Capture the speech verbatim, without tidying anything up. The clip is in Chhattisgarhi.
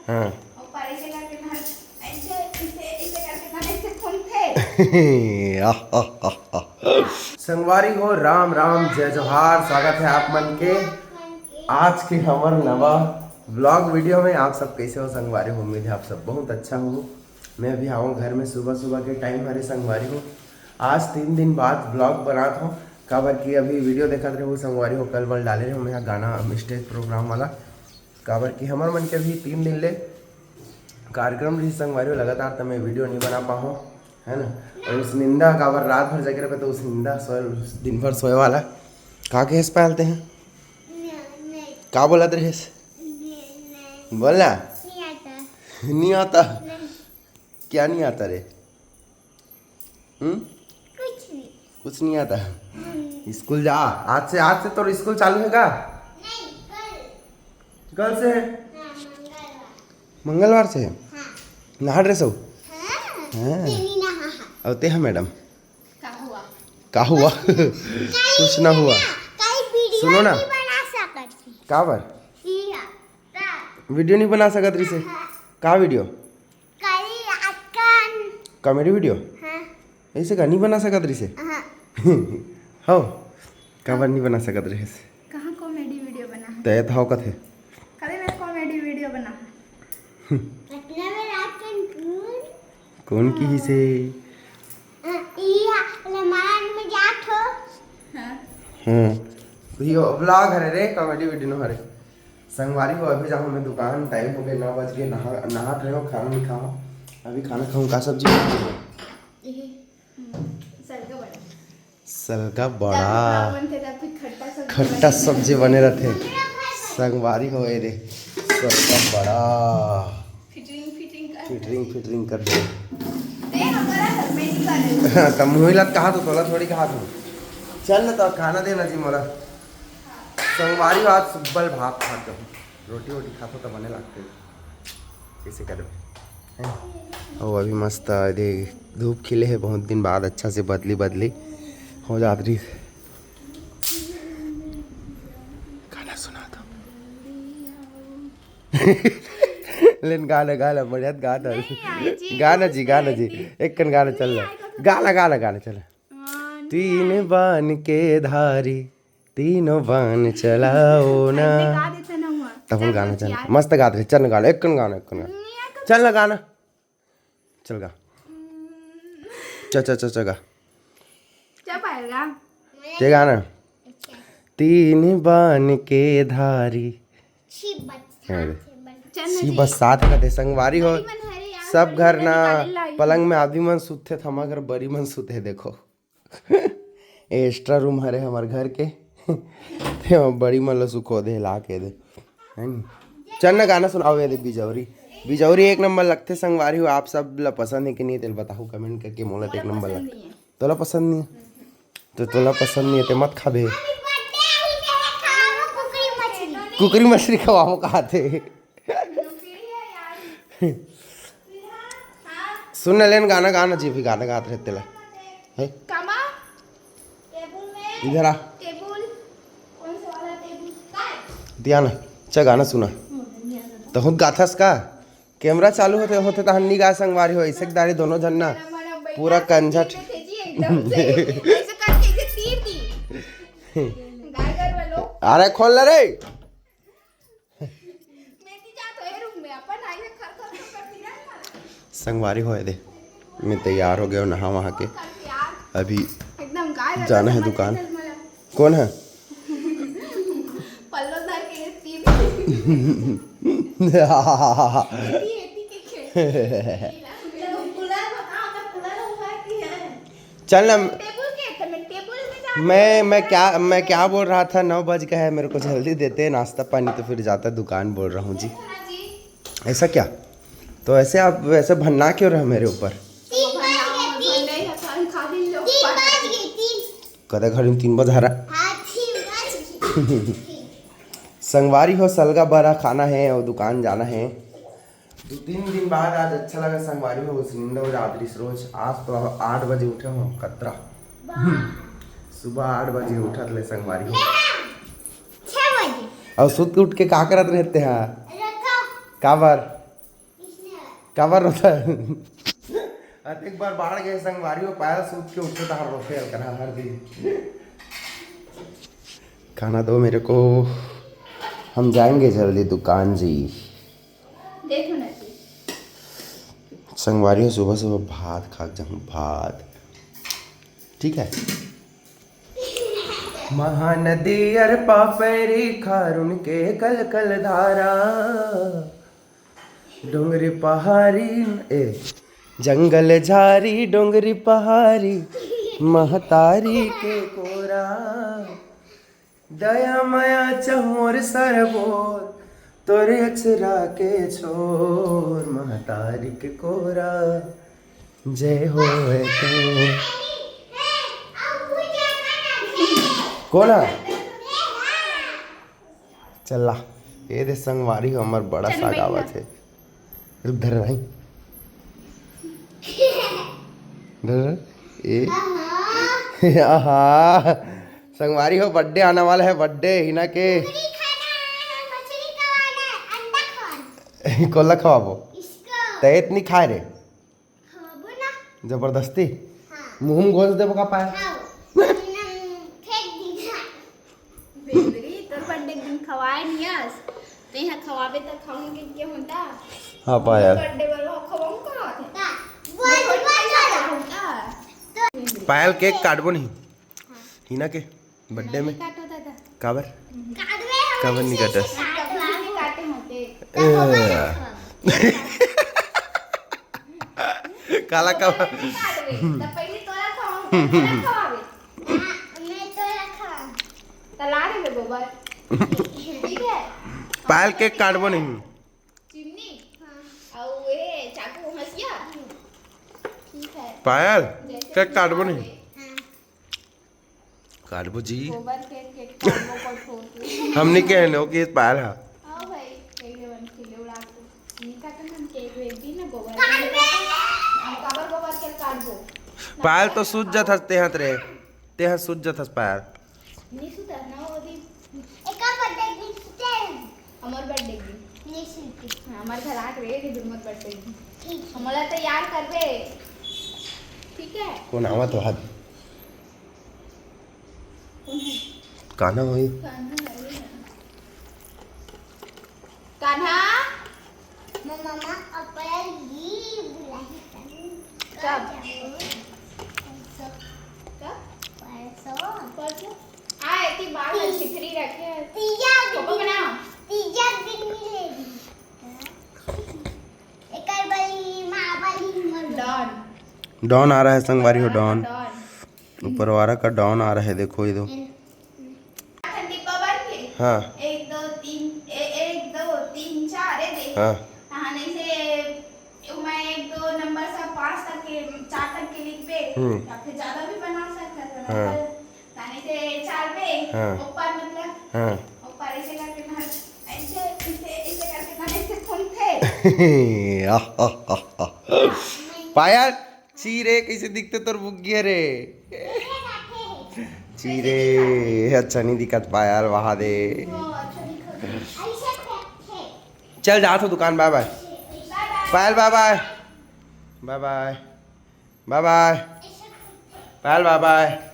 हाँ। ऊपर ऐसे करके ना, ऐसे, ऐसे, ऐसे करके ना, ऐसे घूमते। आह, आह, आह, आह। संगवारी हो, राम राम, जय जोहार, स्वागत है आप मन के आज के हमर नवा vlog video में। आप सब कैसे हो संगवारी हो? उम्मीद है आप सब बहुत अच्छा हो। मैं अभी आऊँ घर में, सुबह सुबह के टाइम हरे संगवारी हो। आज तीन दिन बाद vlog बनात हो, काबर कि अभी video देखत रहे हो संगवारी हो, कल वाला डाले रहे हो मैं गाना stage program वाला, काबर कि हमर मन के भी तीन दिन ले कार्यक्रम रही संगवारी हो लगातार, त मैं video नहीं बना पाहूँ, है ना। और उस निंदा काबर रात भर जगे रहे, तो उस निंदा सोए, दिन भर सोए वाला का कहेस पालते हैं? नहीं, नहीं। का बोलत रहेस? नहीं, नहीं। बोल ना। नहीं आता। नहीं आता। नहीं। क्या नहीं आता रे? हम्म? कुछ नहीं। कुछ नहीं आता। हम्म। स्कूल जा। आज से, आज से तो स्कूल चालू है का? नहीं, कल। कल से है? हाँ, मंगलवार। मंगलवार से है? हाँ। नहा ड्रेस हो? हाँ। हाँ। तेरी नहा। और ते है मैडम? का हुआ? का हुआ? कुछ ना हुआ। कल video सुनो ना। नहीं बना सकत थी। का बर? वीडियो नहीं बना सकत रही से? हाँ। का वीडियो? कल अक्कन। Comedy video? हाँ। ऐसे का नहीं बना सकत रही से? हाँ। हो, काबर नहीं बना सकत रहे से? कहाँ comedy video बना है? तय था कथे। कल मैं comedy video बना है। पटना में रात के कौन? कौन की ही से? अ, इया, लमान में जात हो। हाँ। हाँ। तो ये vlog हरे रे, comedy video न हरे। संगवारी हो, अभी जाऊँ मैं दुकान, टाइम हो गया नौ बज के, नहा, नहात रहे हो, खाना नहीं खाओ। अभी खाना खाऊँ, का सब्जी बनाऊँ? ये, हम्म, सलगा बड़ा। सलगा बड़ा। जब बनथे, तब फिर खट्टा सब्जी खट्टा बने। सब्जी बने रहथे। संगवारी हो रे, सलगा बड़ा। फिटरिंग, फिटरिंग कर। फिटरिंग, फिटरिंग कर दे। दे, हमारा घर में ही कर दे। तब मुही ला कहा तो तोला थोड़ी कहा था। चल ना, तो खाना देना जी मोला। संगवारी हो, आज सुब्बल भात खात हूँ, रोटी वोटी खात हो तो बने लगते। कैसे करबे? हैं? ओ, अभी मस्त, आ, दे, धूप खिले है, बहुत दिन बाद अच्छा से बदली बदली हो जात रही। गाना सुना दो। लेन गाना, गाना, बढ़िया गाना। नहीं, आई जी, गाना जी, गाना जी। एक कन गाना चल रहा। गाना, गाना, गाना चल रहा। हाँ, नहीं तीन आई। बान के धारी, तीनों बान चलाओ ना। ऐसे गा देता ना हुआ। तब हम चल, गाना बस चल। यार। मस्त गात रहे। चल ना गाना, एक कन गाना, एक कन गाना। नहीं, यार, चल ना गाना। चल गा। चल, चल, चल, चल गा। क्या पाएगा? ते गाना। तीन बान के धारी। हाँ रे। चल ना सी जी। बस साथ कथे संगवारी हो। बड़ी मन हरे यार, सब बड़ी घर मन ना निकाले लाई। पलंग में आदमी मन सुते, थमा घर बड़ी मन सुते, देखो। ये extra room हरे हमर घर के। ते हम बड़ी मन ल सुखो दे, ला के दे। है नी? चल ना गाना सुनाओ ये दे बिजौरी। बिजौरी एक नंबर लगथे संगवारी हो, आप सब ला पसंद है कि नहीं, तेल बताओ comment करके, मोला तो एक नंबर लगथे। तोला पसंद नहीं है? तो तोला पसंद नहीं है, ते मत खाबे। कुकरी मछली खवाओ कहथे। सुन ना लेन गाना, गाना जी, भी गाना गात रहे तेला। है? कामा? इधर आ। टेबुल। कौन सा वाला टेबुल? दिया ना, अच्छा गाना सुना। तो खुद गाथस का? कैमरा चालू होते, होते तहन नी गा संगवारी हो, ऐसे दारी दोनों झन ना पूरा कंझट। एकदम से ऐसे करके इसे तीर दी। गाय गरु वालों। अरे खोल ले रे। मैं ती जात हो, ए room में अपन आई है, खर खर खर करती रहे ना। संगवारी होए दे, मैं तैयार हो गया हूँ नहा वहा के। अभी एकदम गाय जाना है दुकान। कौन है? पल्लो धर के ये तीन। एती, एती के खेल। चल ना। टेबुल के, तो मैं टेबुल में जा मैं, मैं क्या, मैं क्या बोल रहा था, नौ बज गया है, मेरे को जल्दी देते हैं नाश्ता पानी, तो फिर जाता दुकान, बोल रहा हूँ जी। ऐसा क्या? तो ऐसे आप वैसे भन्ना क्यों रहे मेरे ऊपर? तीन बज गए, तीन। कदा घड़ी में तीन बज रहा। संगवारी हो, सलगा बरा खाना है और दुकान जाना है। दो तीन दिन बाद आज अच्छा लगा संगवारी हो, उस नींद हो जात रहिस रोज। आज तो आठ बजे उठे हो कतरा। सुबह आठ बजे उठत ले संगवारी हो। छह बजे। और सुत के उठ के का करत रहते हैं? काबर? काबर रोता है? अतेक बार बाढ़ गए संगवारी हो, पायल सूत के उठे तहार रोते हल करा हर दिन। खाना दो मेरे को, हम जाएंगे जल्दी दुकान जी। देखो ना जी। संगवारी हो, सुबह सुबह भात खा के जाऊँ, भात। ठीक है। महानदी अर पापरी खारुन के कल कल धारा, डोंगरी पहाड़ी, ए, जंगल झारी डोंगरी पहाड़ी, महतारी के कोरा, दया मया चहोर सरबोर, तोरे अचरा के छोर, महतारी के कोरा, जय होए तो। कोन हा? चल ला, ये दे संगवारी हो, हमर बड़ा चल साग बैठ आवत ना। हे। रुक, धर भाई। धर, ए। आहा। संगवारी हो, birthday आने वाला है, birthday हिना के। मछली खाना है, मछली खवाना है, अंडा खवाना है। कोला खवाबो? इसको। तैं तो नइ खाए रे। खवाबो ना। जबरदस्ती? हाँ। मुंह में घोंस देबो का पायल? हाँ। फेंक दीजिए। बेंदरी, तोर birthday के दिन खवाए नइ हस। तैं हा खवाबे त खाहूं के, के होता? हाँ, पायल। Birthday वाला खवाऊं का? का? मैं थोड़ी बोल, बोल, खवाऊं का? पायल, cake काटबो नहीं। हाँ। हिना के birthday में। काटो दादा। काबर? काटबे हम काबर नहीं ऐसे काटस? ऐसे काटो, काटे होते। ए। काला काबर? काटबे। तब पहले तोला खाऊं, तोला खवाबे। हाँ, मैं तोला खा। तला रे गोबर। ठीक है? पायल, cake काटबो नहीं। चिमनी? हाँ। अउ ये चाकू, हंसिया? ठीक है। पायल, जैसे cake काटबो नहीं। हाँ। काटबो जी। गोबर के cake काटबो को ठोक। हमनी के है नो कि पायल हा। आओ भाई, cake ले बन के ले उड़ा के। नहीं काटन हम cake, वे भी ना गोबर के। हम काबर गोबर के काटबो? पायल तो सूत जात हस तेहत रे। तेहा सूत जात हस पायल। नहीं सुता ना वो दिन। एकर birthday दिन सुते हैं। हमर birthday दिन। नहीं सुते। हाँ, हमर घर आके रहे थे, हमर birthday दिन। ठीक। हमला तैयार करबे। ठीक है? कोन आवत हो हाथ? कान्हा होई? कान्हा है, ये है। कान्हा? मम्मा, अपना ये बुलाही कान्हा। कब? कब? परसों। परसों? आ, एती बाल में छितरी रखे है। तीजा के पापा दिन, बनाओ। तीजा के दिन मिलेगी। एकर बली, माँ बली मर गई। Don। Don आ रहा है संगवारी हो, Don। Don। ऊपर वाला का Don आ रहा है, देखो ये दो। संदीप बाबा के? हाँ। एक, दो, तीन, ए-, एक, दो, तीन, चार, ए दे। हाँ। हाँ, नहीं से, मैं एक, दो नंबर से पाँच तक के, चार तक के लिखबे, हम्म। या फिर ज्यादा भी बना सकत है। हाँ। नहीं से चार पे, हाँ। ऊपर मतलब, हाँ। ऊपर ऐसे करके ना, ऐसे, ऐसे, ऐसे करके ना, ऐसे खुलते। आह, आह, आह, आह। पायल, छी रे, कइसे दिखते तोर बुग्गी रे? छी रे, अच्छा नहीं दिखत पायल, वहा दे। चल, जात हो दुकान, bye bye। पायल, bye bye। Bye bye। Bye bye। पायल, bye bye।